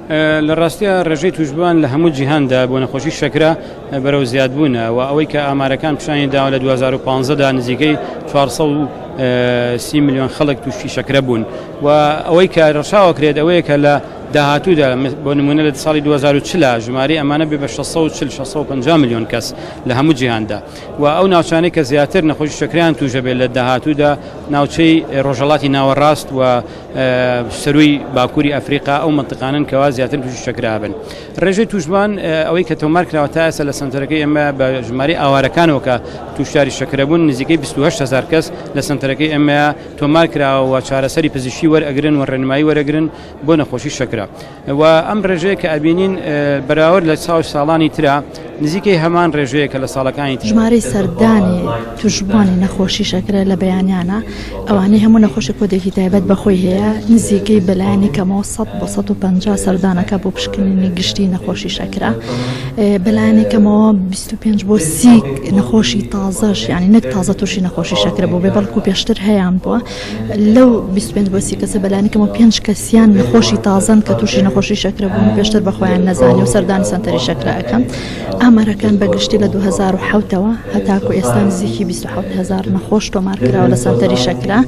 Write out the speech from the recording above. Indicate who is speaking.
Speaker 1: لە ڕاستیا ڕێژەی تووشبووان لە هەموو جیهاندا بۆ نەخۆشی شەکرە بەرەو زیادبوونە و ئەوەی کە ئامارەکان پیشانی داوە لە 2015 دا نزیکەی 430 میلیۆن خەڵک تووشی شەکرە بوون و ئەوەی کە ڕەچاوە کرێت ئەوەیە کە لە داهاتوودا بۆ نمونە لە ساڵی 2040 ژمارەی ئەمانە بێ بە 640 650 میلیۆن کەس لە هەموو جیهاندا و ئەو ناوچانەی کە زیاتر نەخۆشی شەکرەیان تووشە بێت لە داهاتوودا ناوچەی ڕۆژهەڵاتی ناوەڕاست و سەرووی باکووری ئەفریقا ئەو مەنتقانەن کەوا زیاتر تووشی شەکرە ئەبن. ڕێژەی تووشبووان ئەوەی کە تۆمار کراوە تا ئێستا لە سەنتەرەکەی ئێمە بە ژمارەی ئاوارەکانەوە کە تووشاری شەکرە بوون نزیکەی 28 هەزار کەس لە سەنتەرەکەی ئێمە تۆمار کراوە و چارەسەری پزیشکی وەرئەگرن و ڕێنمایی وەرەگرن بۆ نەخۆشی شەکرە. و ئەم ڕێژەیە کە ئەبینین بەراورد لە چاو ساڵانی ترا نزیکەی هەمان ڕێژەیە کە لە ساڵەکانی تر.
Speaker 2: ژمارەی سەردانی توشبووانی نەخۆشی شەکرە لە بەیانیانە ئەوانەی هەموو نەخۆشی کۆدێکی تایبەت بە خۆی هەیە نزیکەی بەلایەنی کەمەوە 100 بۆ 150 سەردانەکە بۆ پشکنینی گشتی نەخۆشی شەکرە بەلایەنی کەمەوە 25 بۆ 30 نەخۆشی تازەش یعنی نەک تازە تووشی نەخۆشی شەکرە بوو بێ بەڵکو پێشتر هەیان بووە لەو 25 بۆ 30 کەسە بەلایەنی کەمەوە پێنج کەسیان نەخۆشی تازەن کە تووشی نەخۆشی شەکرە بوون پێشتر بە خۆیان نەزانی و سەردانی سەنتەری شەکرە ئەکەن ئامارەکان بە گشتی لە 2007ەوە هەتاکو ئێستا نزیکی 27 هەزار نەخۆش تۆمار کراوە لە سەنتەری شەکرە.